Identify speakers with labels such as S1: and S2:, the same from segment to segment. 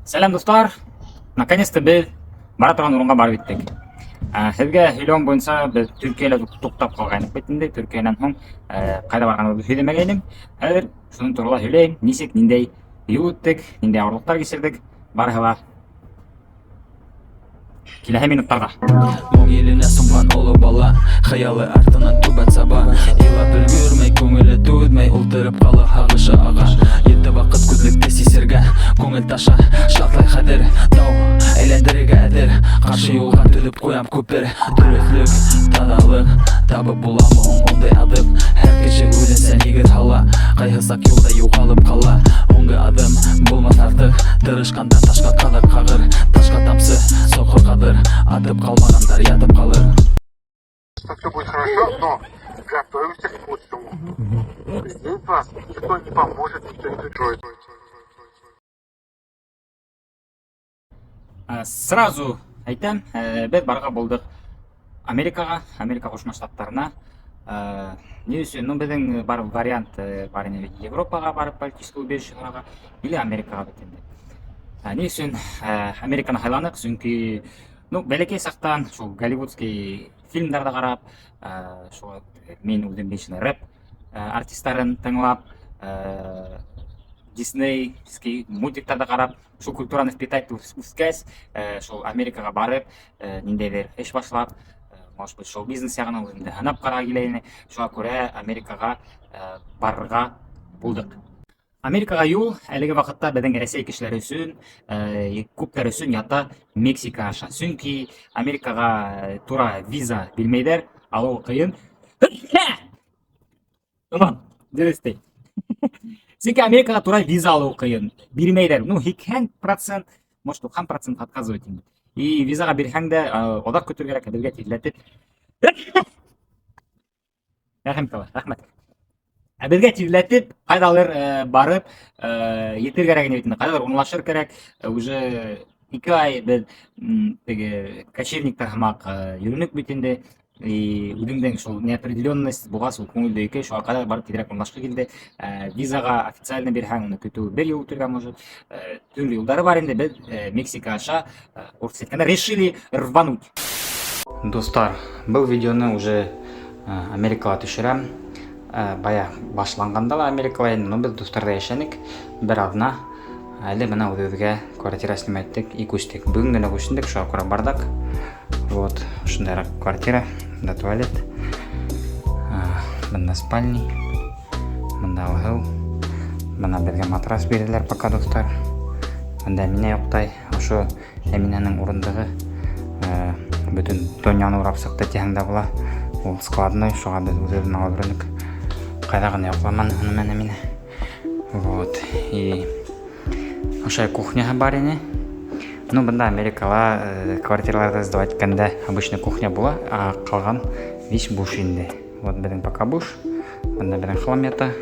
S1: Сәләм, дуҫтар! Наконец-то беҙ бара торған урынға барып еттек. Һеҙгә һөйләүем буйынса беҙ Төркиәлә туҡтап ҡалғайныҡ бит инде. Төркиәнән һуң ҡайҙа барғаныбыҙҙы һөйләмәгәйнем. Хәҙер шуның турала һөйләйем. Нисек, ниндәй юл үттек, ниндәй ауырлыҡтар кисерҙек, барыһы ла киләһе минуттарҙа.
S2: Моң иленә сумған оло бала Хыялы артынан түбән саба Илап өлгөрмәй, күңеле түҙмәй Ултырып ҡала, һағышы аға Етте ваҡыт күҙлекте сисергә Күңел таша, шартлай хәҙер Тау әйләндерергә әҙер Ҡаршы юлға төҙөп ҡуям күпер Дөрөҫлөк, таҙалыҡ Табып буламы һуң ундай аҙыҡ Һәр кеше үҙенсә нигеҙ һала Ҡайһы саҡ юлда юғалып ҡала Һуңғы аҙым булмаҫ артыҡ Тырышҡанда ташҡа ҡаҙаҡ ҡағыр Ташҡа тамсы, соҡор ҡаҙыр Атып ҡалмағандар ятып ҡалыр.
S3: Что все будет хорошо, но готовимся к худшему. Здесь вас никто не поможет, никто не прикроет.
S1: Сразу әйтәм, беҙ барырға булдыҡ Америкаға, Америка Ҡушма Штаттарына. Ни өсөн? Ну, беҙҙең бар вариант бар ине бит, Европаға барып политический убежище һорарға или Америкаға бит инде. Ни өсөн Американы һайланыҡ? Сөнки, ну, бәләкәй саҡтан шул голливудский фильмдарҙы ҡарап, шул мин үҙем лично рэп артистарын тыңлап, диснейский мультиктарҙы ҡарап, шул культураны впитать үҫкәс, шул Америкаға барып, ниндәйҙер эш башлап, может быть, шоу-бизнес яғынан үҙемде һынап ҡарарға килә ине. Шуға күрә Америкаға барырға булдыҡ. Америкаға юл әлеге ваҡытта беҙҙең Рәсәй кешеләре өсөн, күптәр өсөн ята Мексика аша. Сөнки Америкаға тура виза бирмәйҙәр, алыуы ҡыйын. Тамам, дөрөҫ ти. Сөнки Америкаға тура виза алыу ҡыйын. Бирмәйҙәр. Ну, 80%, может, 90% отказывать инде. И визаға бирһәң дә, оҙаҡ көтөргә кәрәк, беҙгә тиҙләтеп. Рәхим итә, рәхмәт. Ә беҙгә тиҙләтеп, ҡайҙалыр барып, етер кәрәк ине бит инде, ҡайҙалыр урынлашыр кәрәк. Уже 2 ай беҙ теге кочевниктар һымаҡ йөрөнөк бит инде. И үҙеңдең шул неопределенность булғас, ул күңелде ике, шуға ҡайҙалыр барып тиҙерәк урынлашҡы килде. Визаға официально бирһәң, уны көтөү бер йыл үтергә может. Төрлө юлдары бар инде. Беҙ Мексика аша, урыҫса әйткәндә, решили рвануть. Дуҫтар, был видеоны уже Америкала төшөрәм. Бая башланғанда ла Америкала инде, но беҙ дуҫтарҙа йәшәнек бер аҙна. Әле бына үҙебеҙгә квартира снимать иттек и күстек. Бөгөн генә күсендек, шуға күрә бардак. Вот, ошондайыраҡ квартира, бында туалет, бында спальни, бында һыу. Бына беҙгә матрас бирҙеләр пока, дуҫтар. Бында Әминә йоҡлай. Ошо Әминәнең урындығы бөтөн донъяны урап сыҡты тиһәң дә була. Ул складной, шуға беҙ үҙебеҙ алып йөрөнөк. Ҡайҙа ғына йоҡламаны уны менән Әминә. Вот, и ошай кухняһы бар ине. Ну, бында Америкала квартираларҙы сдавать иткәндә обычно кухня була, а ҡалған весь буш инде. Вот беҙҙең пока буш. Бында беҙҙең хлам ята.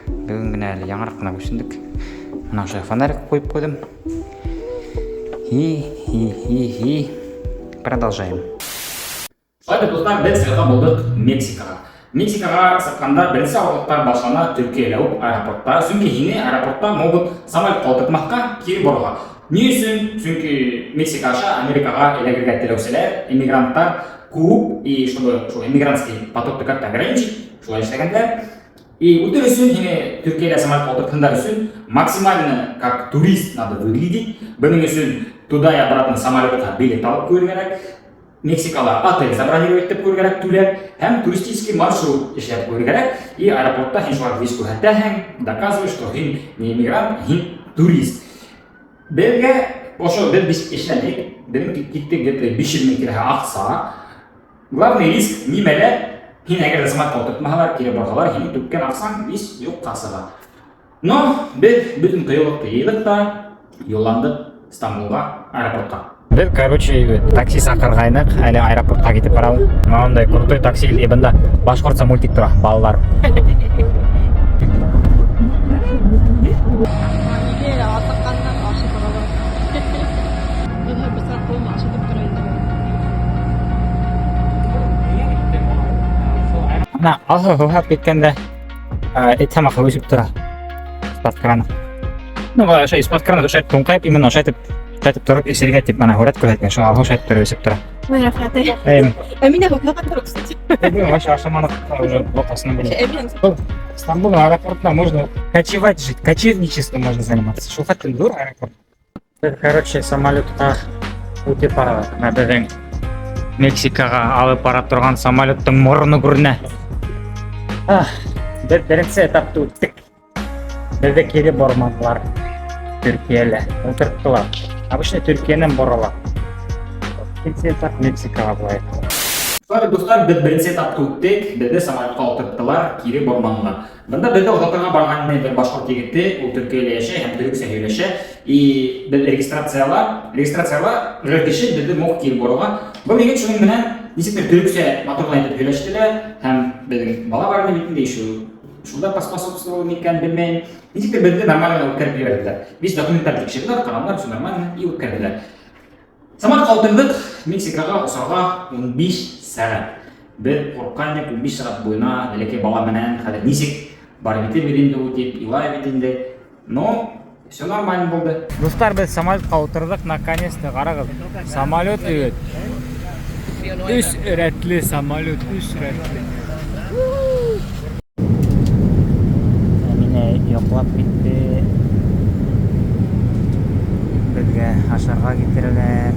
S1: Бөгөн генә әле яңыраҡ ҡына күсендек. Бына ошо фонарик ҡуйып ҡуйҙым. И продолжаем. Шулай итеп, дуҫтар, беҙ сығырға булдыҡ Мексикаға. Мексикаға сыҡҡанда беренсе ауырлыҡтар башлана Төркиәлә үк аэропортта. Сөнки һине аэропортта могут самолетҡа ултыртмаҫҡа, кире борорға. Ни өсөн? Сөнки Мексика аша Америкаға эләгергә теләүселәр, эмигранттар күп, и чтобы шул эмигрантский потокты как-то ограничить, шулай эшләгәндәр. И үтер өсөн һине Төркиәлә самолетҡа ултыртһындар өсөн максимально как турист надо выглядеть. Бының өсөн туда и обратно самолетҡа билет алып ҡуйыр кәрәк. Мексикала отель забронировать итеп ҡуйыр кәрәк түләп, һәм туристический маршрут эшләп ҡуйыр кәрәк. И аэропортта һин шулар весь күрһәтәһең, доказываешь, что һин не иммигрант, һин турист. Беҙгә ошо беҙ эшләнек, беҙҙең китте где-то 500 мең тирәһе аҡса. Главный риск нимәлә? Һин әгәр ҙә самолетҡа ултыртмаһалар, кире борһалар, һинең түккән аҡсаң весь юҡҡа сыға. Но беҙ бөтөн ҡыйыулыҡты йыйҙыҡ та юлландыҡ Стамбулға, аэропортҡа. Беҙ, короче, такси саҡырғайныҡ, әле аэропортҡа китеп барабыҙ. Мынандай крутой такси, и бында башҡортса мультик тора, балалар.
S4: Неге асыҡҡандан ашып торалар. Бына бысаҡ ҡулын ашатып тора инде.
S1: Бына алһыу һыуһап киткәндә, эт һымаҡ һыу эсеп тора. Старт крана. Ну, ошо из-под крана ошайтып туңҡайып, именно ошайтып тороп эсергә тип мына һүрәт күрһәткән. Шуңа Алһыу шайтып тороп эсеп тора.
S4: Рәхмәт.
S1: Эйм,
S4: Әминә йоҡлаған тора, кстати.
S1: Вообще ашаманыҡ уже боҡасынан беләм.
S4: Әминә.
S1: Стамбул аэропортында можно кочевать жить, кочевничеством можно заниматься. Шул хәтлем ҙур аэропорт. Беҙ, короче, самолетҡа үтеп барабыҙ. Мына беҙҙең Мексикаға алып бара торған самолеттың мороно күренә. Ах, беҙ беренсе этапты үттек. Беҙҙе кире борманылар. Төркиәлә ултырттылар. Обычно Төркиәнән борола. Икенсе этап Мексикаға булай. Шулай, дуҫтар, беҙ беренсе этапты үттек, беҙҙе самолетҡа ултырттылар, кире борманылар. Бында беҙҙе оҙатырға барған бер башҡорт егете, ул Төркиәлә йәшәй һәм төрөксә һөйләшә. И беҙ регистрацияла бер кеше беҙҙе мог кире борорға. Был егет шуның менән нисектер төрөксә матур ғына итеп һөйләште лә, һәм беҙҙең бала бар ине бит инде, шунда поспособствовал микән, белмәйем. Нисектер беҙҙе нормально ғына үткәреп ебәрҙеләр. Весь документтар тикшерҙеләр, ҡаранылар, все нормально, и үткәрҙеләр. Самолетҡа ултырҙыҡ, Мексикаға осорға 15 сәғәт. Беҙ ҡурҡҡан инек, 15 сәғәт буйына бәләкәй бала менән хәҙер нисек барып етер инде ул тип илай бит инде. Но все нормально булды. Дуҫтар, беҙ самолетҡа ултырҙыҡ, наконец-то, ҡарағыҙ. Самолет бит. Өс рәтле самолет, өс рәтле. Әминә йоҡлап китте. Беҙгә ашарға килтерәләр.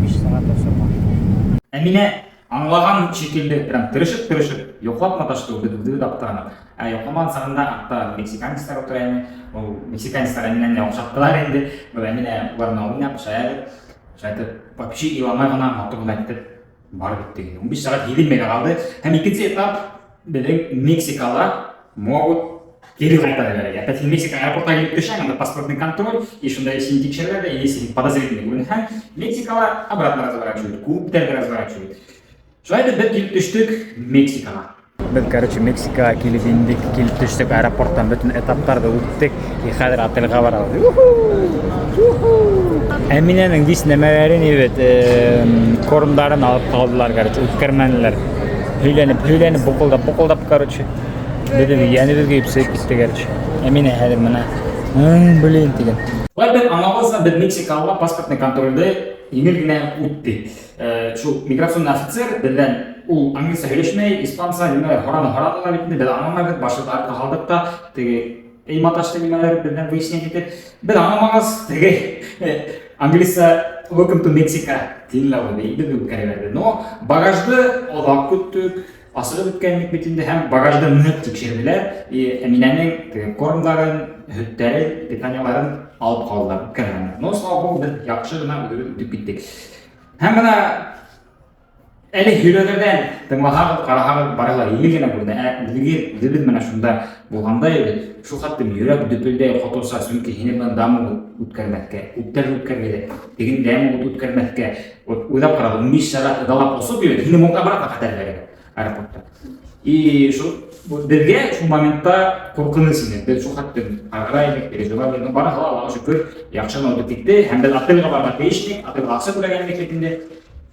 S1: 5 сәғәт осорға. Әминә аңлаған шикелле, прям тырышып-тырышып йоҡлап маташты, беҙ үҙебеҙ аптыраныҡ. Ә йоҡламаған сағында артта мексиканецтар ултыра ине. Ул мексиканецтар Әминәне оҡшаттылар инде. Был Әминә улар менән уйнап, шаярып, шулайтып, вообще иламай ғына матур ғына итеп барып еттек. 15 сәғәт һиҙелмәй ҙә ҡалды. Һәм икенсе этап беҙҙең Мексикала могут кире ҡайтара бирергә. Опять Мексика аэропортҡа килеп төшәң, анда паспортный контроль, и шунда һине тикшерәләр ҙә, и если подозрительный күренһәң, Мексикала обратно разворачивают, күптәрҙе разворачивают. Шулай итеп беҙ килеп төштөк Мексикаға. Беҙ, короче, Мексикаға килеп индек, килеп төштөк аэропорттан, бөтөн этаптарҙы үттек, и хәҙер отелгә барабыҙ. Әминәнең вис нәмәләрен бит, кормдарын алып ҡалдылар, короче, үткәрмәнеләр. Һөйләнеп, һөйләнеп, буҡылдап, буҡылдап, короче. Беҙҙе йәнебеҙгә епсәйеп китте, короче. Әминә хәҙер мына, блин, тигән. Былай беҙ аңлағанса, беҙ Мексикала паспортный контролде еңел генә үттек. Шул миграционный офицер беҙҙән ул английса һөйләшмәй, испанса нимәлер һораны, һораны ла бит инде, беҙ аңламайбыҙ, башыбыҙ артҡа һалдыҡ та, теге эй маташты нимәлер беҙҙән выяснять итеп. Беҙ аңламағас, теге английса welcome to Mexico тине лә ул, беҙҙе үткәрә бирҙе. Но багажды оҙаҡ көттөк, асығып бөткәнлек бит инде, һәм багажды ныҡ тикшерҙеләр. И Әминәнең теге кормдарын, һөттәрен, питанияларын алып ҡалдылар, үткәрмәнеләр. Но, слава богу, беҙ яҡшы ғына үҙебеҙ үтеп киттек. Һәм бына әле һөйләгәндән тыңлаһағыҙ, ҡараһағыҙ, бары ла еңел генә күренә. Ә үҙебеҙ менән шунда булғандай бит, шул хәтлем йөрәк дөпөлдәй ҡотолса, сөнки һине бында могут үткәрмәҫкә, күптәрҙе үткәрмәйҙәр, тегендә могут үткәрмәҫкә. Вот уйлап ҡарағыҙ, 15 сәғәт ыҙалап осоп йөрөй, һине могут обратно ҡайтарып бирергә аэропортта. И шул беҙгә шул моментта ҡурҡыныс ине. Беҙ шул хәтлем ҡайғыра инек, переживали. Но барыһы ла, Аллаға шөкөр, яҡшы ғына үтеп китте. Һәм беҙ отелгә барырға тейеш инек, отелгә аҡса түләгән инек бит инде.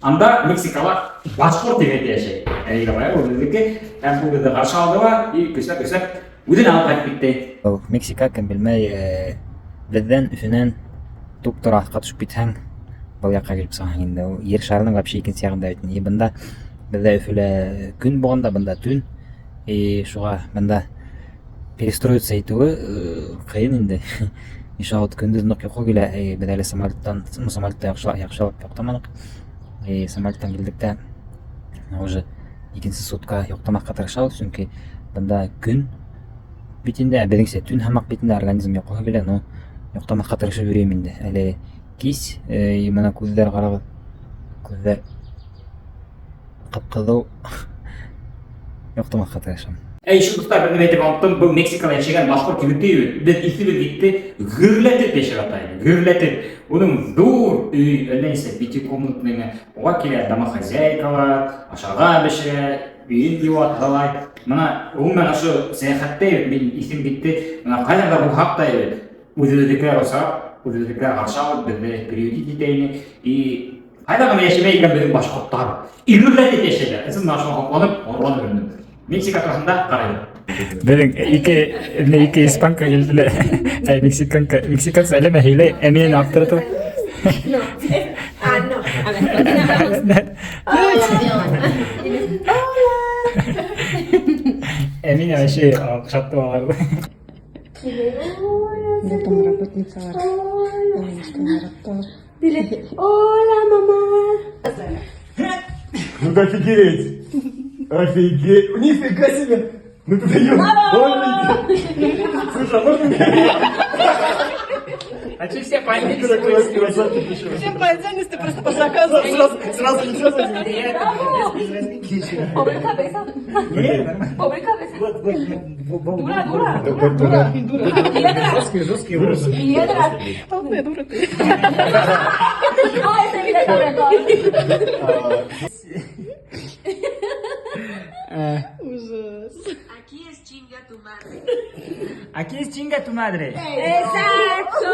S1: Анда Мексикала башҡорт егете йәшәй. Әлеге бая ул беҙҙеке. Һәм ул беҙҙе ҡаршы алды ла и көсләп-көсләп үҙен алып ҡайтып китте. Был Мексика кем белмәй, беҙҙән Өфөнән туп-тура аҫҡа төшөп китһәң, был яҡҡа килеп сығаһың инде. Ул ер шарының вообще икенсе яғында бит. И бында беҙҙә Өфөлә көн булғанда, бында төн. И шуға бында перестроиться итеүе ҡыйын инде. Иншалла, көндөҙ ныҡ йоҡо килә. И беҙ әле самолеттан, ну, самолетта яҡшылап йоҡламаныҡ. И самолеттан килдек тә уже икенсе сутка йоҡламаҫҡа тырышабыҙ, сөнки бында көн бит инде, ә беҙҙеңсә төн һымаҡ бит инде, организм йоҡоһо килә, но йоҡламаҫҡа тырышып йөрөйөм инде. Әле кис, и мына күҙҙәр ҡарағыҙ, күҙҙәр ҡып-ҡыҙыл, йоҡламаҫҡа тырышам. Эй, еще, дуҫтар, бер нәмә әйтеп оноттом. Был Мексикала йәшәгән башҡорт егете бит. Беҙ иҫебеҙ китте, гөрләтеп йәшәп ята ине, гөрләтеп. Уның ҙур өй, әллә нисә пятикомнатный, уға килә домохозяйкалар, ашарға бешерә, өйөн йыуа, таҙалай. Мына ғөмүмән ошо сәйәхәттә мин иҫем китте. Мына ҡайҙа ҙа булһаҡ та бит, үҙебеҙҙекеләр осрап, үҙебеҙҙекеләр ҡаршы алып, беҙҙе приютить итә ине. И ҡайҙа ғына йәшәмәй икән беҙҙең башҡорттар. И гөрләтеп йәшәйҙәр. Ысын шуға һоҡланып, ғорурланып йөрөнөм. Мексика тураһында ҡарайбыҙ. Беҙҙең ике, не ике испанка килде лә, ә мексиканка, мексиканса әләмә һөйләй, ә мине аптырата.
S5: No. Ah, no. A ver, ¿con quién hablamos?
S1: Ә мине вообще оҡшатты уларҙы.
S4: Домработницалар. Яраталар.
S5: Dile, hola, mamá.
S6: Ну да офигеть! Офигеть! Нифига себе! Ну ты даешь! Слушай, а можно мне?
S1: А че все пальцы?
S6: Красавчик еще.
S4: Всем по отдельности просто по заказу.
S6: Сразу, сразу лицо сразу.
S5: Pobre cabeza. Pobre cabeza. Dura, dura.
S4: Дура, дура.
S5: Piedra.
S1: Жесткие, жесткие волосы.
S5: Piedra.
S4: Полная дура ты.
S5: Ay, se mira sobre todo.
S4: Ужас.
S1: Aquí es chinga tu madre.
S5: Exacto.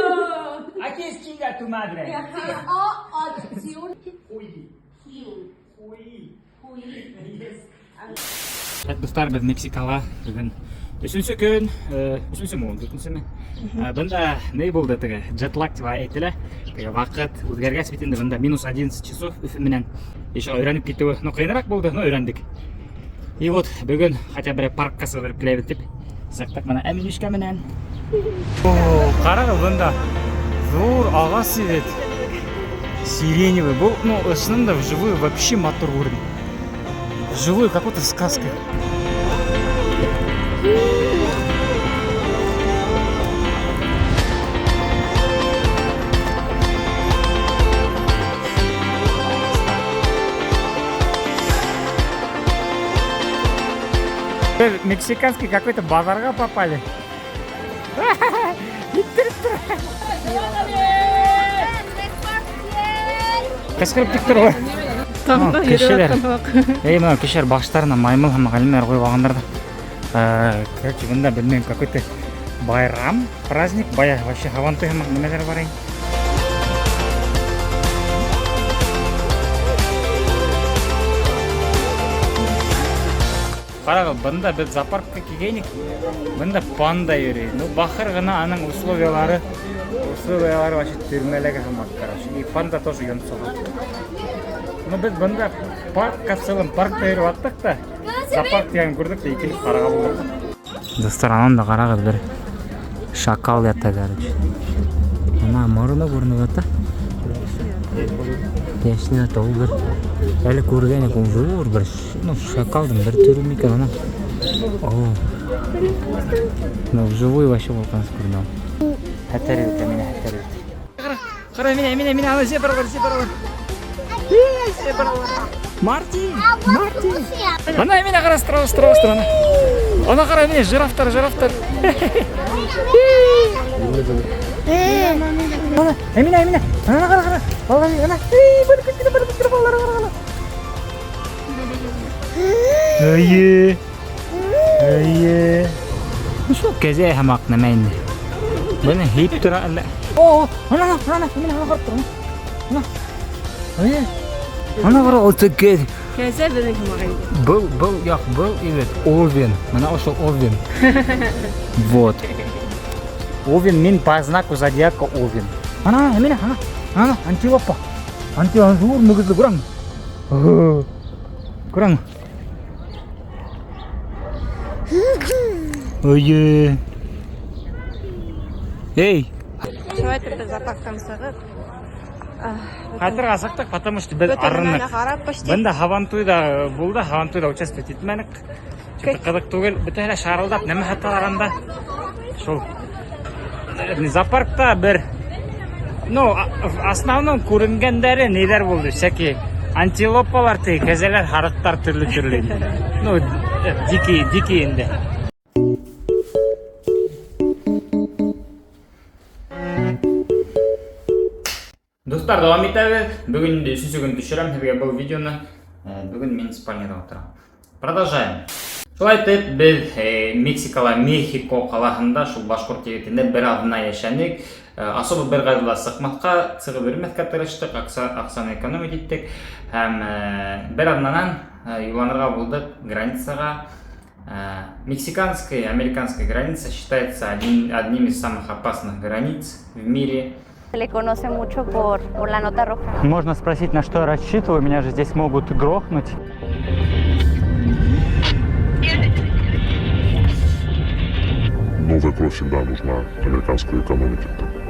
S1: Aquí es chinga tu madre. Дуҫтар, беҙ Мексикала бөгөн өсөнсө көн, өсөнсөмө ул, дүртенсеме? Бында ни булды теге? Джетлаг тип әйтелә. Теге ваҡыт үҙгәргәс бит инде бында минус 11 часов Өфө менән. Еще өйрәнеп китеүе, ну, ҡыйыныраҡ булды, но өйрәндек. И вот бөгөн хотя бы паркка сығып киләбеҙ тип сыҡтыҡ бына Әминүшкә менән. О, ҡарағыҙ бында ҙур ағас бит. Сиреневый. Был, ну, ысынында да вживую вообще матур күренә. Вживую как будто сказка. Мексиканский какой-то базарға попали. Ҡысҡырып тик тор улар.
S4: Там
S1: Кешеләр. Эй, мына кешеләр баштарына маймыл һәм ғәлимәләр ҡуйып алғандар ҙа. Короче, бында белмәйем, какой-то байрам, праздник, бая вообще һабантуй һымаҡ нимәләр бар икән. Ҡарағыҙ, бында беҙ зоопаркка килгәйнек, бында панда йөрөй. Ну, бахыр ғына аның условиялары вообще төрмәләге һымаҡ, короче. И панда тоже йонсоған. Ну, беҙ бында паркка в целом паркта йөрөп аттыҡ та, зоопарк тигән күрҙек тә икелеп ҡарарға булдыҡ. Дуҫтар, анан да ҡарағыҙ бер шакал ята, короче. Ана мороно күренеп ята. Йәшен ята ул бер. Әле күргән ул ҙур бер, ну, шакалдың бер төрө микән ана. О. Ну, вживую вообще ҡурҡыныс күренә ул. Хәтәр бит, мине хәтәр бит. Ҡара, ҡара, мине, мине, мине, ана зебралар, зебралар. Эй, зебралар. Марти, Марти. Ана, мине ҡара, страус, страус, ана. Ана ҡара, мине, жирафтар, жирафтар. Ана, Әминә, Әминә, ана ҡара, ҡара. Балалар, ана. Эй, барып китте, барып китте, балалар, ҡара, ҡара. Эйе. Эйе. Шул кәзә һымаҡ нәмә инде. Быны һейеп тора әллә. О, ана, ана, ана, Әминә, ана ҡарап тор. Ана. Эйе. Ана ҡара, ул теге
S4: Кәзә беҙҙең һымаҡ инде.
S1: Был, был, яҡ, был егет, Овен. Мына ошо Овен. Вот. Овен, мин по знаку зодиака Овен. Ана, Әминә, ана, ана, антилопа. Антилопа, ҙур мөгөҙлө, күрәңме? Күрәңме? Ой. Эй,
S4: Шулай итеп беҙ зоопарктан сығып,
S1: ҡайтырға сыҡтыҡ, потому что беҙ
S4: бөтә нәмәне
S1: арыныҡ.
S4: ҡарап почти.
S1: Бында һабантуйҙа булды, һабантуйҙа участвовать итмәнек. Что-то ҡыҙыҡ түгел, бөтәһе лә шарылдап нәмә һаталар анда. Шул. Зоопаркта бер ну, в основном күренгәндәре ниҙәр булды, всякие антилопалар, теге кәзәләр, һарыҡтар төрлө-төрлө. Ну, дикий, дикий инде. Дуҫтар, дауам итәбеҙ. Бөгөн инде өсөнсө көн төшөрәм һеҙгә был видеоны. Бөгөн мин спальняда ултырам. Продолжаем. Шулай итеп, беҙ Мексикала, Мехико ҡалаһында шул башҡорт егетендә бер аҙна йәшәнек. Особо бер ҡайҙа ла сыҡмаҫҡа, сығып йөрөмәҫкә тырыштыҡ, аҡсаны экономить иттек. Һәм бер аҙнанан юлланырға булдыҡ границаға. Мексиканская и американская граница считается одним из самых опасных границ в мире.
S5: Se le conoce mucho por la nota roja.
S7: Можно спросить, на что я рассчитываю, меня же здесь могут грохнуть.
S8: Новая кровь всегда нужна американской экономике.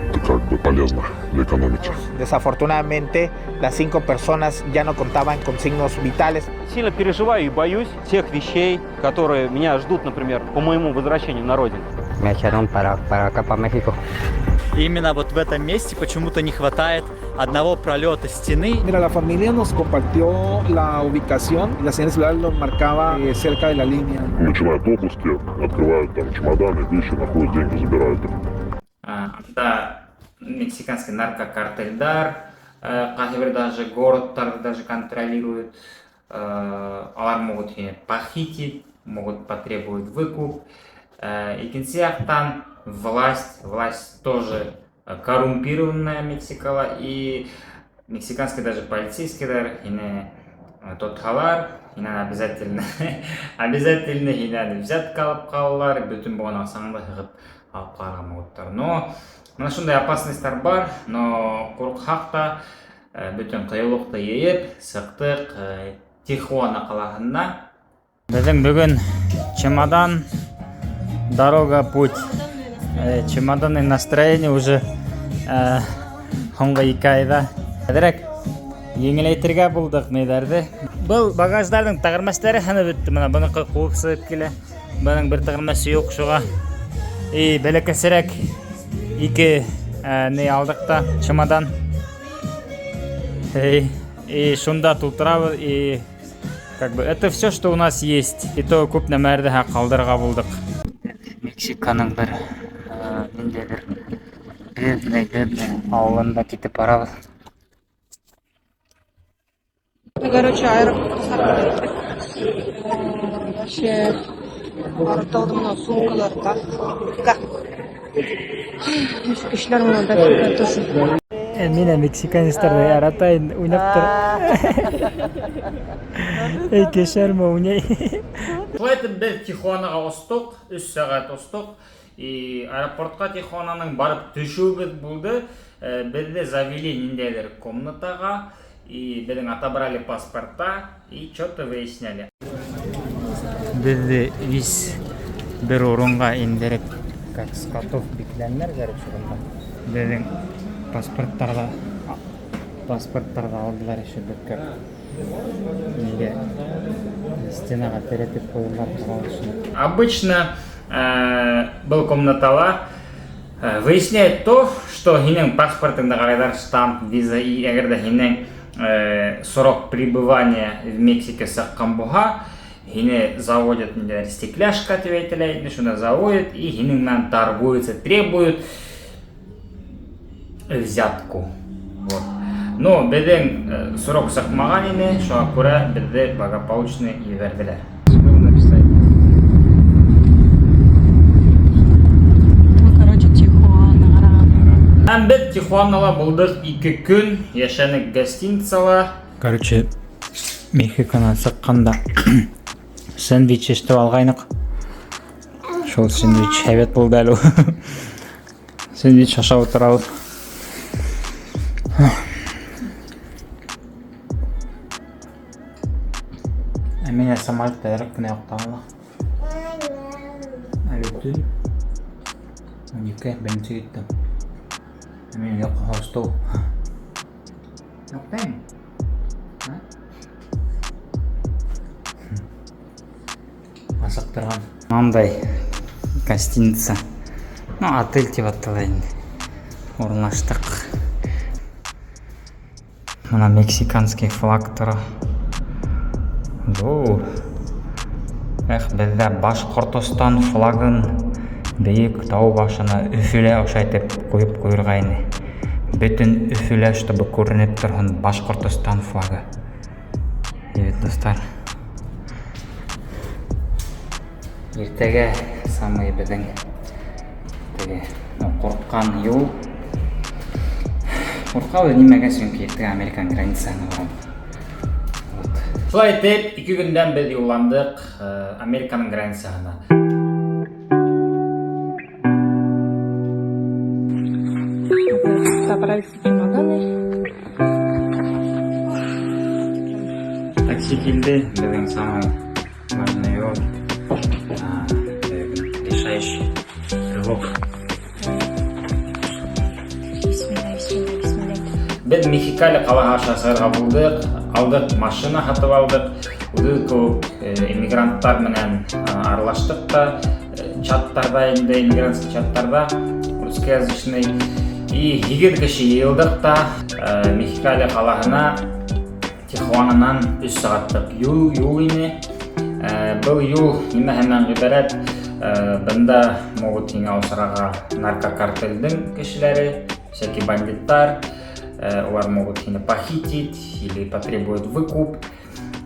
S8: Это как бы полезно для экономики.
S9: Desafortunadamente, las 5 personas ya no contaban con signos vitales.
S7: Сильно переживаю и боюсь тех вещей, которые меня ждут, например, по моему возвращению на родину.
S10: Me echaron para acá, para México.
S7: Именно вот в этом месте почему-то не хватает одного пролета стены.
S9: Mira, la familia nos compartió la ubicación. La señal celular lo marcaba cerca de la línea.
S8: Начинают обыски, открывают там чемоданы, вещи, находят деньги, забирают их.
S1: Анда мексиканский наркокартельдар, ҡайһы бер даже городтарҙы даже контролируют. Алар могут һине похитить, могут потребовать выкуп. Икенсе яҡтан власть тоже коррумпированная Мексикала, и мексиканский даже полицейскийлар һине тотһалар, һинән обязательно һинән взятка алып ҡалалар, бөтөн булған аҡсаңды һығып алып ҡалырға могуттар. Но мына шундай опасностьтар бар, но ҡурҡһаҡ та, бөтөн ҡыйыулыҡты йыйып, сыҡтыҡ Тихуана ҡалаһына. Беҙҙең бөгөн чемодан, дорога, путь. Чемоданный настроение уже һуңғы 2 айҙа. Әҙерәк еңеләйтергә булдыҡ ниҙәрҙе. Был багаждарҙың тәгәрмәстәре һынып бөттө. Мына быныҡы ҡыуып сығып килә. Бының бер тәгәрмәсе юҡ шуға. И бәләкәсерәк 2 ни алдыҡ та чемодан. И шунда тултырабыҙ, и как бы это все, что у нас есть. И то күп нәмәләрҙе ҡалдырырға булдыҡ. Мексиканың бер ниндәйҙер бедный ауылында китеп барабыҙ.
S4: Короче, аэропортта вообще арып мына сумкалар так. Кешеләр менән дофига тоже.
S1: Мин мексиканецтарҙы яратайым, уйнап тора. Эй, кешәрме, уйнай. Шулай итеп беҙ Тихуанаға остоҡ, 3 сәғәт остоҡ. И аэропортҡа Тихуананың барып төшөүебеҙ булды. Беҙҙе завели ниндәйҙер комнатаға, и беҙҙең отобрали паспорта, и чё-то выясняли. Беҙҙе вис бер урынға индереп, как скотов бикләнеләр, короче, бында. Беҙҙең паспорттарҙы алдылар еще бер как нигә стенаға терәтеп ҡуйҙылар. Обычно был комнатала выясняет то, что һинең паспортыңды ҡарайҙар, штамп, виза, и әгәр ҙә һинең срок пребывания в Мексике сыҡҡан булһа, һине заводят, ниндәйҙер стекляшка тип әйтелә инде, шунда заводят и һинең менән торгуются, требуют взятку. Вот. Но беҙҙең срок сыҡмаған ине, шуға күрә беҙҙе благополучно ебәрҙеләр.
S4: Мы, короче, Тихуана ҡараған.
S1: Һәм беҙ Тихуанала булдыҡ 2 көн, йәшәнек гостиницала. Короче, Мексиканан сыҡҡанда сэндвич эшләп алғайныҡ. Шул сэндвич һәйбәт булды әле. Сэндвич ашап ултырабыҙ. Ә мин самолетта әҙерәк кенә йоҡлаған ла. Әле төн 12 беренсе киттем. Ә мин йоҡо хостел. Йоҡлайым. Асыҡтырған. Мындай гостиница. Ну, отель тип атала инде. Урынлаштыҡ. Мына мексиканский флаг тора. Ҙур. Эх, беҙҙә Башҡортостан флагын бейек тау башына Өфөлә ошайтып ҡуйып ҡуйырға ине. Бөтөн Өфөлә, чтобы күренеп торһон Башҡортостан флагы. Егет дуҫтар. Иртәгә самый беҙҙең теге, ну, ҡурҡҡан юл. Ҡурҡабыҙ нимәгә, сөнки иртәгә Американ границаһына барабыҙ. Вот. Шулай итеп, 2 көндән беҙ юлландыҡ Американың границаһына.
S4: Собрали все чемоданы.
S1: Такси килде, беҙҙең самый важный юл. Решающий рывок.
S5: Бисмилла, бисмилла, бисмилла.
S1: Беҙ Мехикали ҡалаһы аша сығырға булдыҡ, алдыҡ машина һатып алдыҡ. Үҙебеҙ кеүек иммигранттар менән аралаштыҡ та, чаттарҙа инде, иммигрантский чаттарҙа, русскоязычный. И 8 кеше йыйылдыҡ та, Мехикали ҡалаһына Тихуананан 3 сәғәтлек юл ине. Был юл нимәһе менән ғибәрәт? Бында могут һиңә осрарға наркокартелдең кешеләре, всякие бандиттар. Улар могут һине похитить или потребуют выкуп.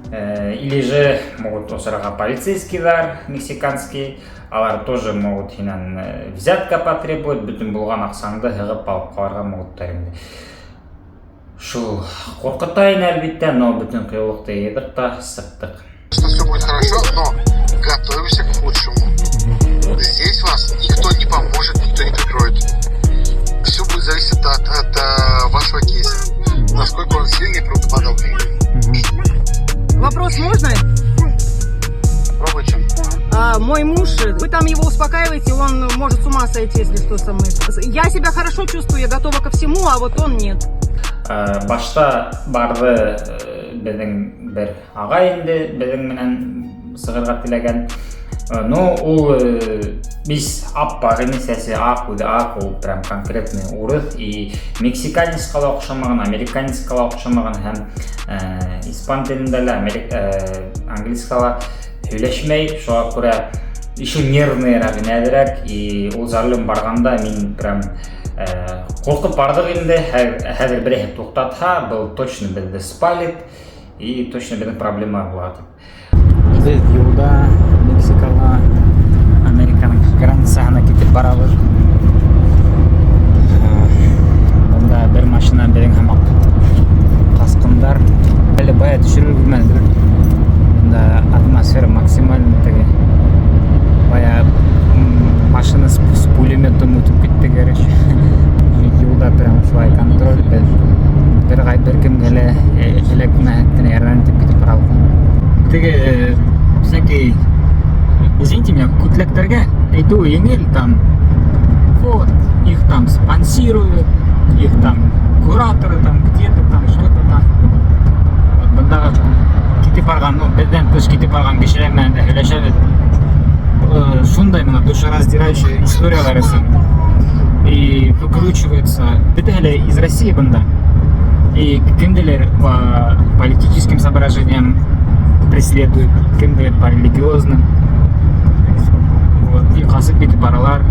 S1: Или же могут осрарға полицейскийлар мексиканский. Алар тоже могут һинән взятка потребовать, бөтөн булған аҡсаңды һығып алып ҡалырға могуттар инде. Шул ҡурҡыта ине әлбиттә, но бөтөн ҡыйыулыҡты йыйҙыҡ та сыҡтыҡ.
S3: Что все будет хорошо, но готовимся к худшему. Здесь вас никто не поможет, никто не прикроет. Все будет зависеть от вашего кейса. Насколько он сильный и правдоподобный.
S4: Вопрос можно?
S3: Пробуйте.
S4: Мой муж, вы там его успокаиваете, он может с ума сойти, если что со мной. Я себя хорошо чувствую, я готова ко всему, а вот он нет.
S1: Башта барҙы беҙҙең бер ағай инде, беҙҙең менән сығырға теләгән. Но ул бис аппақ ине, сәсе аҡ, үҙе аҡ, ул прям конкретный урыҫ. И мексиканецҡа ла оҡшамаған, американецҡа ла оҡшамаған һәм испан телендә лә, английскала ла һөйләшмәй, шуға күрә еще нервныйыраҡ, әҙерәк. И ул за рулем барғанда мин прям ҡурҡып барҙыҡ инде. Хәҙер береһе туҡтатһа, был точно беҙҙе спалит и точно беҙҙең проблема була тип. Беҙ юлда Мексикала Американың границаһына китеп барабыҙ. Бында бер машина беҙҙең һымаҡ ҡасҡындар. Әле бая төшөрөр белмәнем. Бында атмосфера максимально теге. Бая машина с пулеметом үтеп китте, короче. Юлда прям шулай контроль. Беҙ бер кемгә лә эләкмәһен ярҙам итеп китеп барабыҙ. Теге всякий, извините меня, күтләктәргә әйтеүе еңел, там, вот, их там спонсируют, их там кураторы там где-то там, что-то там. Вот, бындағы китеп барған, ну, беҙҙән тыш китеп барған кешеләр менән дә һөйләшәбеҙ. Шундай бына душераздирающая историялар өсөн. И выкручиваются. Бөтәһе лә из России бында. И кемделер по политическим соображениям преследуют, кемделер по религиозным. Вот. И ҡасып китеп баралар.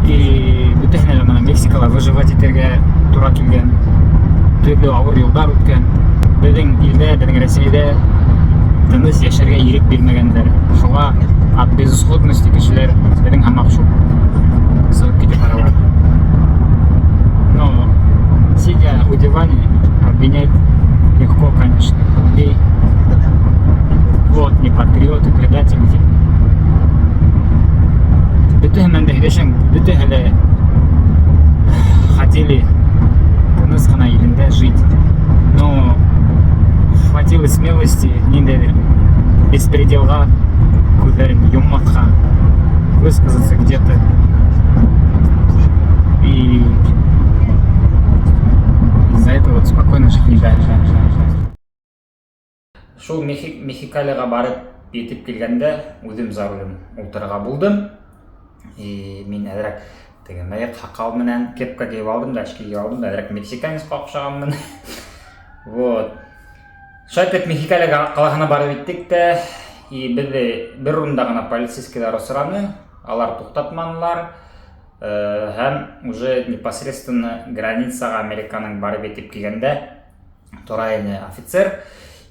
S1: И бөтәһенә лә бына Мексикала выживать итергә тура килгән. Төрлө ауыр юлдар үткән. Беҙҙең илдә, беҙҙең Рәсәйҙә тыныс йәшәргә ирек бирмәгәндәр. Шуға от безысходности кешеләр беҙҙең һымаҡ шул сығып китеп баралар. Но сидя у диване, обвинять легко, конечно, людей. Вот, не патриоты, предатели. Бөтәһе менән дә һөйләшәң, бөтәһе лә хотели тыныс ҡына илендә жить. Но хватило смелости ниндәйҙер беспределға күҙҙәрен йоммаҫҡа, высказаться где-то. И из-за этого спокойно жить не дали. Шул Мехикалиға барып етеп килгәндә үҙем за рулем ултырырға булдым. И мин әҙерәк теге мыйыҡ, һаҡал менән кепка кейеп алдым да, очки кейеп алдым да, әҙерәк мексиканецҡа оҡшағанмын. Вот. Шулай итеп Мехикали ҡалаһына барып еттек тә, и беҙҙе бер урында ғына полицейскийҙар осраны, алар туҡтатманылар. Һәм уже непосредственно границаға Американың барып етеп килгәндә тора ине офицер,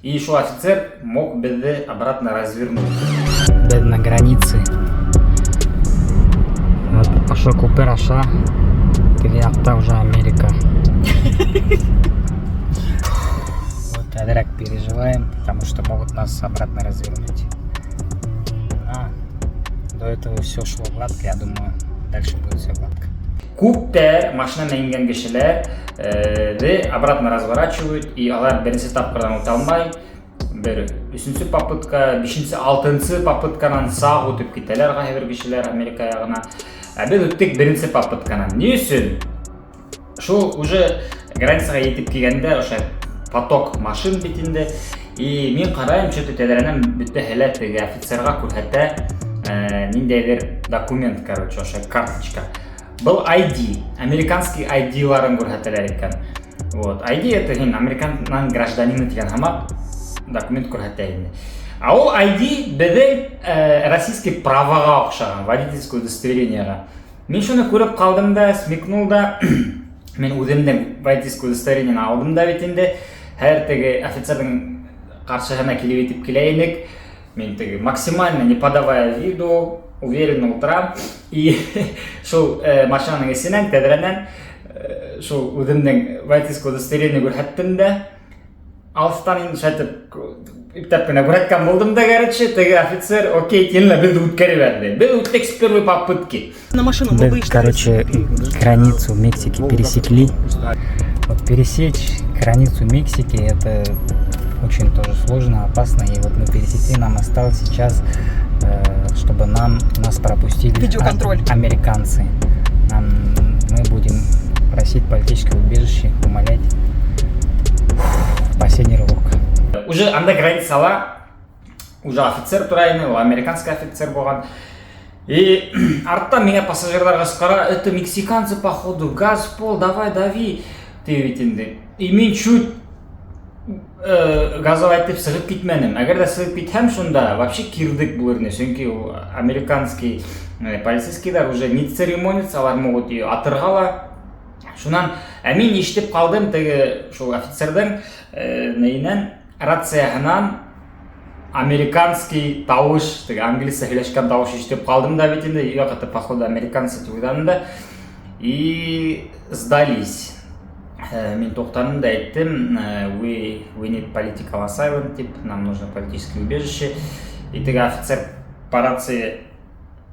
S1: и шул офицер мог беҙҙе обратно развернуть. Беҙ на границе. Вот ошо күпер аша теге яҡта уже Америка. Вот Әҙерәк переживаем, потому что могут нас обратно развернуть. А, до этого все шло гладко, я думаю, дальше будет все гладко. Күптәр машина менән ингән кешеләр обратно разворачивают, и алар беренсе тапҡырҙан үтә алмай, бер өсөнсө попытка, бишенсе, алтынсы попытканан саҡ үтеп китәләр ҡайһы бер кешеләр Америка яғына. Ә беҙ үттек беренсе попытканан. Ни өсөн? Шул уже границаға етеп килгәндә ошо поток машин бит инде. И мин ҡарайым, что-то тәҙрәнән бөтәһе лә теге офицерға күрһәтә ниндәйҙер документ, короче, ошо карточка. Был ID, американский ID-ларын күрһәтәләр икән. Вот, ID — это һин американның гражданины тигән һымаҡ документ күрһәтә инде. Ә ул ID беҙҙең российский праваға оҡшаған, водительское удостоверениеға. Мин шуны күреп ҡалдым да, смекнул да, мин үҙемдең водительское удостоверениены алдым да бит инде. Һәр теге офицерҙың ҡаршыһына килеп етеп килә инек. Мин теге максимально не подавая виду, уверенно ултырам. И шул машинаның эсенән, тәҙрәнән шул үҙемдең водительское удостоверение күрһәттем дә, алыҫтан инде шайтып ипләп кенә күрһәткән булдым да, короче, теге офицер окей тине лә беҙҙе үткәреп ебәрҙе. Беҙ үттек с первой попытки.
S4: На машину мы
S1: Мы,
S4: вышли.
S1: Короче, границу Мексики пересекли. Вот пересечь границу Мексики — это очень тоже сложно, опасно. И вот мы пересекли, нам осталось сейчас, чтобы нас пропустили
S4: Видеоконтроль.
S1: Американцы. Мы будем просить политическое убежище, умолять. Фух, последний рывок. Уже анда границала уже офицер тора ине, ул американский офицер булған. И арттан миңә пассажирҙар ҡысҡыра: «Это мексиканцы, походу, газ в пол, давай, дави», — ти бит инде. И мин чуть газовать итеп сығып китмәнем. Әгәр ҙә сығып китһәм, шунда вообще кирдек булыр ине, сөнки ул американский полицейскийҙар уже не церемонятся, алар могут и атырға ла. Шунан ә мин ишетеп ҡалдым теге шул офицерҙың нейенән, рацияһынан американский тауыш, теге англисса һөйләшкән тауыш ишетеп ҡалдым да бит инде, юҡ, это, походу, американцы тип уйланым да. И сдались. Мин туҡтаным да әйттем, we need political asylum тип, нам нужно политическое убежище. И теге офицер по рации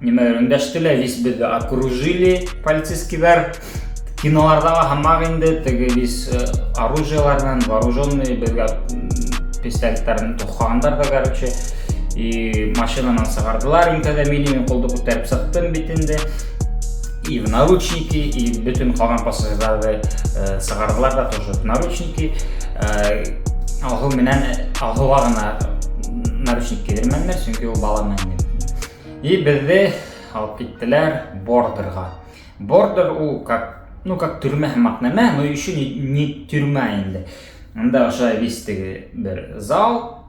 S1: нимәлер өндәште лә, весь беҙҙе окружили полицейскийҙар. Киноларҙағы һымаҡ инде, теге весь оружиелар менән вооруженный, беҙгә пистолеттарын тоҡҡандар да, короче. И машинанан сығарҙылар, иң тәүҙә мине, мин ҡулды күтәреп сыҡтым бит инде. И в наручники, и бөтөн ҡалған пассажирҙарҙы сығарҙылар да тоже в наручники. Алһыу менән Алһыуға ғына наручник кейҙермәнеләр, сөнки ул бала менән. И беҙҙе алып киттеләр бордерға. Бордер ул как, ну, как төрмә һымаҡ нәмә, но еще не тюрьма инде. Унда ошо весь теге бер зал,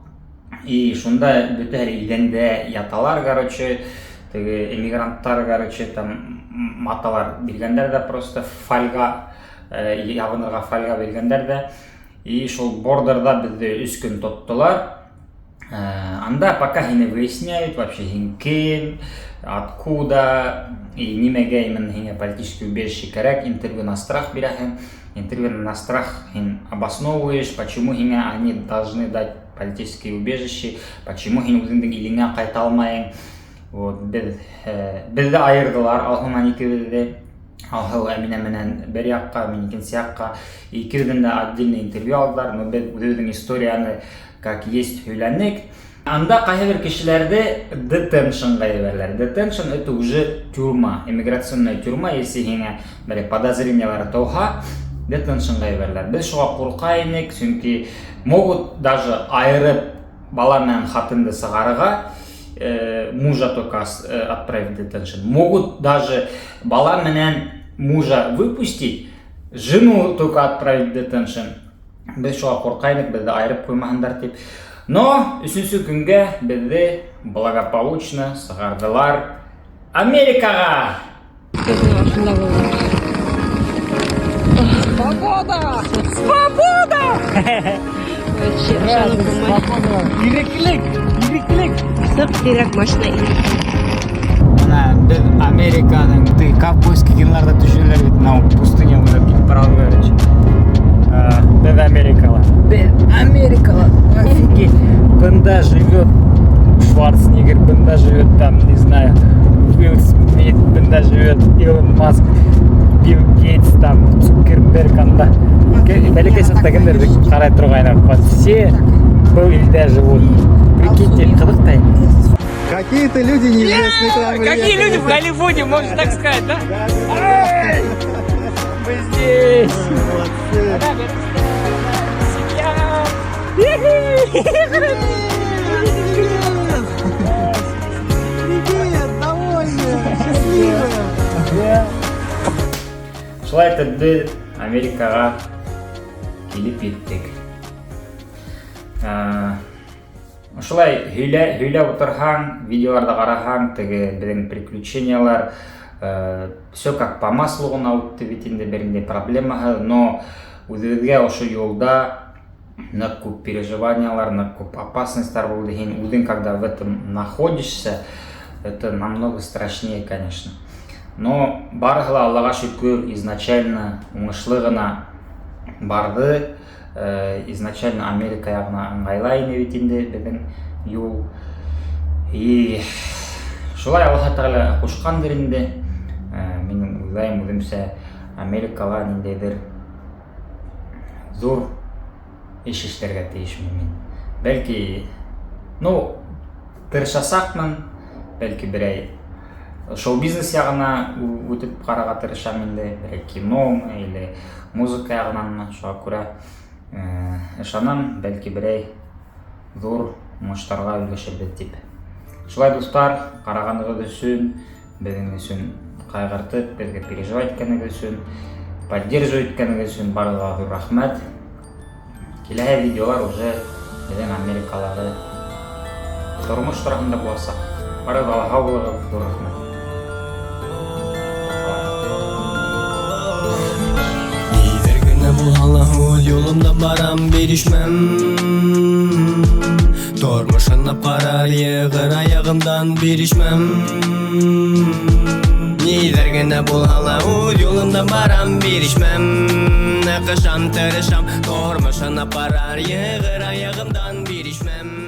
S1: и шунда бөтәһе иҙәндә яталар, короче, теге эмигранттар, короче, там маталар биргәндәр ҙә просто фольга, ябынырға фольга биргәндәр ҙә. И шул бордерҙа беҙҙе 3 көн тоттолар. Анда пока һине выясняют, вообще һин кем, откуда и нимәгә именно һиңә политический убежище кәрәк, интервью на страх бирәһең, интервью на страх һин обосновываешь, почему һиңә они должны дать политическое убежище, почему һин үҙеңдең илеңә ҡайта алмайың. Вот, беҙҙе айырҙылар, Алһыу менән икебеҙҙе. Алһыу Әминә менән бер яҡҡа, мин икенсе яҡҡа. Икебеҙҙән дә отдельно интервью алдылар, но беҙ үҙебеҙҙең историяны как есть һөйләнек. Анда ҡайһы бер кешеләрҙе детеншнға ебәрәләр. Детеншн — это уже тюрьма, иммиграционная тюрьма, если һиңә бер подозрениялар тыуһа, детеншнға ебәрәләр. Беҙ шуға ҡурҡа инек, сөнки могут даже айырып бала менән ҡатынды сығарырға, мужа только отправить в детеншн. Могут даже бала менән мужа выпустить, жену только отправить в детеншн. Беҙ шуға ҡурҡа инек, беҙҙе айырып ҡуймаһындар тип. Но өсөнсө көнгә беҙҙе благополучно сығарҙылар Америкаға.
S4: Свобода! Свобода!
S5: Вообще, ышанып булмай.
S1: Иреклек, иреклек.
S5: Сыҡ тирәк машина.
S1: Бына беҙ Американың теге ковбойский киноларҙа төшөрәләр бит, мынау пустыня буйлап китеп барабыҙ, короче. Беҙ Америкала. Беҙ Америкала. Офигеть. Бында живет Шварценеггер, бында живет там, не знаю, Уилл Смит, бында живет Илон Маск, Билл Гейтс, там, Цукерберг, анда. Бәләкәй саҡта кемдәрҙе ҡарай торғайныҡ. Вот все был илдә живут. Прикиньте, ҡыҙыҡ та инде.
S6: Какие-то люди неизвестные к нам
S1: Какие
S6: приехали.
S1: Люди в Голливуде, можно так сказать, да? Эй! Мы здесь!
S6: Молодцы.
S1: Семья!
S6: Привет, довольные, счастливые.
S1: Шулай итеп беҙ Америкаға килеп еттек. Ошолай һөйләп ултырһаң, видеоларҙы ҡараһаң, теге беҙҙең приключениялар, все как по маслу ғына үтте бит инде, бер ниндәй проблемаһыҙ, но үҙебеҙгә ошо юлда ныҡ күп переживаниялар, ныҡ күп опасностьтар булды. Һин үҙең, когда в этом находишься, это намного страшнее, конечно. Но барыһы ла, Аллаға шөкөр, изначально уңышлы ғына барҙы. Изначально Америка яғына ыңғайлы ине бит инде беҙҙең юл. И шулай Аллаһ Тәғәлә ҡушҡандыр инде. Мин уйлайым үҙемсә, Америкала ниндәйҙер ҙур эш эшләргә тейешмен мин. Бәлки, ну, тырышасаҡмын, бәлки берәй шоу-бизнес яғына үтеп ҡарарға тырышам инде, берәй киномы или музыка яғынанмы, шуға күрә ышанам, бәлки берәй ҙур уңыштарға өлгәшербеҙ тип. Шулай, дуҫтар, ҡарағанығыҙ өсөн, беҙҙең өсөн ҡайғыртып, беҙгә переживать иткәнегеҙ өсөн, поддерживать иткәнегеҙ өсөн барығыҙға ҙур рәхмәт. Киләһе видеолар уже беҙҙең Америкалағы тормош тураһында буласаҡ. Барығыҙға ла һау булығыҙ, ҙур рәхмәт. Пока.
S11: Ниҙәр генә булһа ла үҙ юлымда барам, бирешмәм. Тормош һынап ҡарар, йығыр аяғымдан, бирешмәм. Ниҙәр генә булһа ла үҙ юлымда барам, бирешмәм. Ныҡышам, тырышам. Тормош һынап ҡарар, йығыр аяғымдан, бирешмәм.